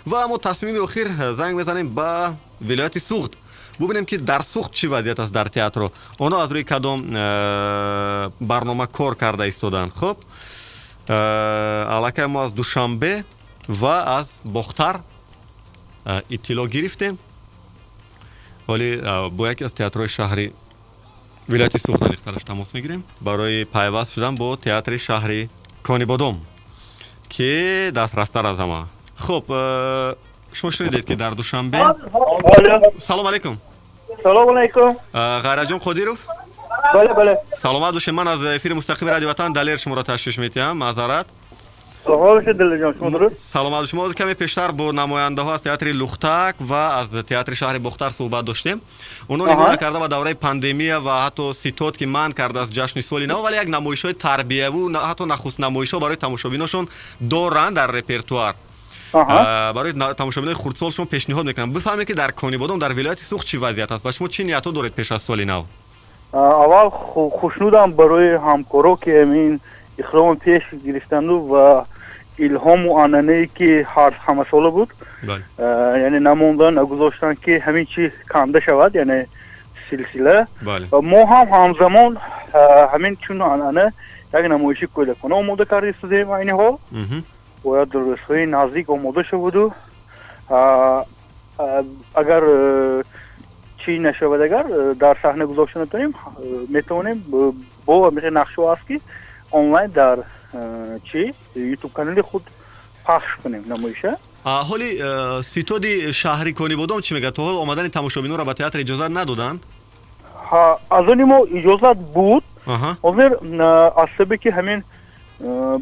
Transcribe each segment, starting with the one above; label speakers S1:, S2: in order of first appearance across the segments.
S1: Ва мо тасмими охир занг мезанем ба вилояти Суғд, бубинем, ки дар Суғд чӣ вазъият аст дар театрро, онҳо аз рӯи кадом барнома кор карда истоданд. Хуб, аллакай мо аз Душанбе ва аз Бохтар иттилоъ гирифтем, вале бо яке аз театрҳои шаҳри вилояти Суғд, аниқтараш, тамос мегирем барои пайваст шудан бо театри шаҳри Конибодом, ки дастрастар аз ҳама. Хуб, шумо шунидед, ки дар Душанбе. Салом алейкум.
S2: Салом алейкум.
S1: Ғайраҷон Қодиров?
S2: Бале.
S1: Саломат бошед. Ман аз эфири мустақими Радио Ватан Далер шуморо ташвиш метиҳам, маъзарат.
S2: Саломат бошед, Далерҷон, шумо дуруст?
S1: Саломат бошед. Мо каме пештар бо намояндаҳо аз театри Лухтак ва аз театри шаҳри Бохтар суҳбат доштем. Онҳо нигоҳ накарда ба давраи пандемия ва ҳатто ситод, ки манъ кардааст ҷашни соли нав, вале як намоишҳои тарбияву ҳатто нахуст намоишҳо барои тамошобиношон доранд дар репертуар, барои тамошобинои хурдсолшон пешниҳод мекунам. Бифаҳмем, ки дар Конибодом, дар вилояти Суғд чӣ вазъият аст ва шумо чӣ ниятҳо доред пеш аз соли нав?
S2: Аввал хушнудам барои ҳамкоро, ки ҳамин иқдомо пеш гирифтанду ва илҳому анъанае, ки ҳар ҳамасола буд, яъне намондан, нагузоштанд, ки ҳамин чиз канда шавад, яъне силсила. Мо ҳам ҳамзамон ҳамин чун анъана як намоиши кӯдакона омода карда истодаем. Айни ҳол бояд рӯзҳои наздик омода шаваду, агар чӣ нашавад, агар дар саҳна гузошта натавонем, метавонем бо нақшҳо аст, ки онлайн дар чи Ютуб канали худ пахш кунем намоиша.
S1: Ҳоли ситоди шаҳри Конибодом чӣ мегӯяд? То ҳол омадани тамошобинонро ба театр иҷозат надоданд?
S2: Аз они мо иҷозат буд. Ҳозир аз сабаби ки ҳамин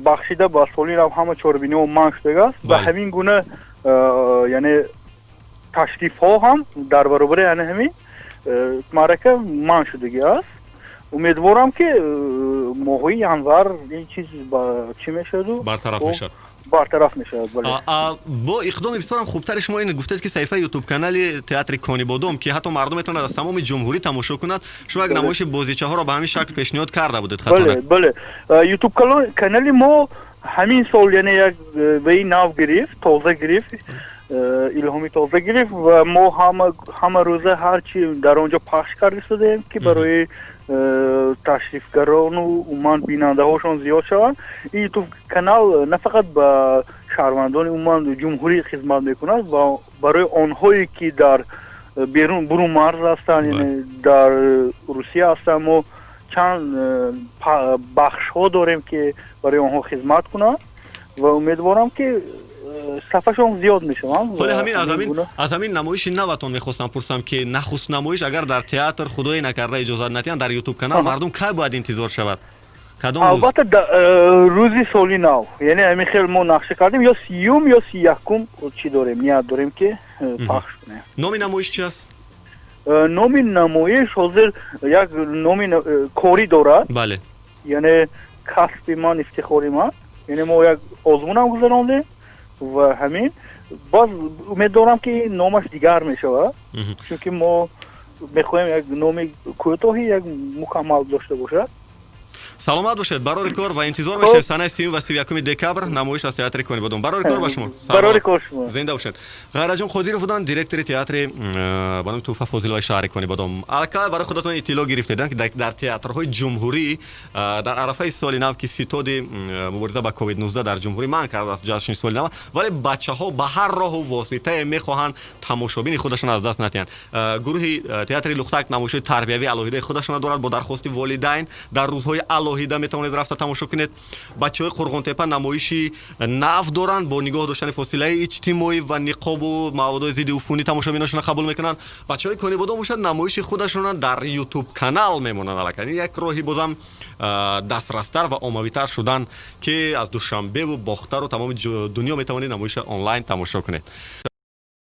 S2: бахшида ба соли нав ҳама чорабиниҳо манъ шудагааст ва ҳамин гуна, яъне ташрифҳо ҳам дар баробари яъне ҳамин маърака манъ шудагӣ аст. Умедворам, ки моҳои январ ин чиз чӣ мешаваду
S1: бартараф мешавад.
S2: Бартараф мешавад, бале.
S1: Бо иқдоми бисёрам хубтари шумо ин гуфтед, ки саҳифаи Ютуб канали театри Конибодом, ки ҳатто мардум метавонад аз тамоми ҷумҳурӣ тамошо кунад, шумо як намоиши бозичаҳоро ба ҳамин шакл пешниҳод карда будед.
S2: Бале, Ютуб канали мо ҳамин сол, яъне як ваи нав гирифт, тоза гирифт, илҳоми тоза гирифт ва мо ҳама рӯза ҳар чи дар он ҷо пахш карда истодаем, ки барои ташрифгарону умуман бинандаҳошон зиёд шаванд. Ин Ютуб канал на фақат ба шаҳрвандони умуман ҷумҳурӣ хизмат мекунад ва барои онҳое, ки дар берун, бурун марз ҳастанд, яъне дар Русия ҳастанд, мо чанд бахшҳо дорем, ки барои онҳо хизмат кунад ва умедворам, ки сафашон зиёд мешаванд.
S1: Ҳоле ҳамин аз ҳамин намоиши наватон мехостам пурсам, ки нахуст намоиш, агар дар театр худое накарда иҷозат надиҳанд, дар Ютуб канал мардум кай бояд интизор шавад, кадом?
S2: Албатта, рӯзи соли нав, яъне ҳамин хел мо нақша кардем, ё 30-ум, ё 31-ум чӣ дорем, ният дорем, ки пахш кунем.
S1: Номи намоиш чи аст?
S2: Номи намоиш ҳозир як номи корӣ дорад. Яъне «Касби ман, ифтихори ман». Яъне мо як озмунам гузарондем ва ҳамин боз умед дорам, ки номаш дигар мешавад, чунки мо мехоҳем як номи кӯтоҳи як мукаммал дошта бошад.
S1: Саломат бошед, барори кор ва интизор мешавем санаи 30-ум ва 31-уми декабр намоиш аз театри Конибодом. Барори кор ба шумо.
S2: Барори кор шумо.
S1: Зинда бошед. Ғайраҷон Қодиров буданд, директори театри ба номи Туҳфа Фозиловаи шаҳри Конибодом. Аллакай барои худатон иттилоъ гирифтед, ки дар театрҳои ҷумҳурӣ дар арафаи соли нав, ки ситоди мубориза ба ковид-19 дар ҷумҳурӣ манъ кардааст ҷашни соли нав, вале бачаҳо ба ҳар роҳу воситае мехоҳанд тамошобини худашон аз даст надиҳанд. Гурӯҳи театри Лухтак намоишҳои тарбиявии алоҳидаи худашона дорад, бо дархости волидайн дар рӯзҳои алоҳида метавонед рафта тамошо кунед. Бачаҳои Қурғонтепа намоиши нав доранд, бо нигоҳ доштани фосилаи иҷтимоӣ ва ниқобу маводҳои зидди уфунӣ тамошобиношона қабул мекунанд. Бачаҳои Конибодом бошад, намоиши худашона дар Ютуб канал мемонанд. Аллакай як роҳи бозам дастрастар ва оммавитар шудан, ки аз Душанбеву Бохтару тамоми дунё метавонед намоиша онлайн тамошо кунед.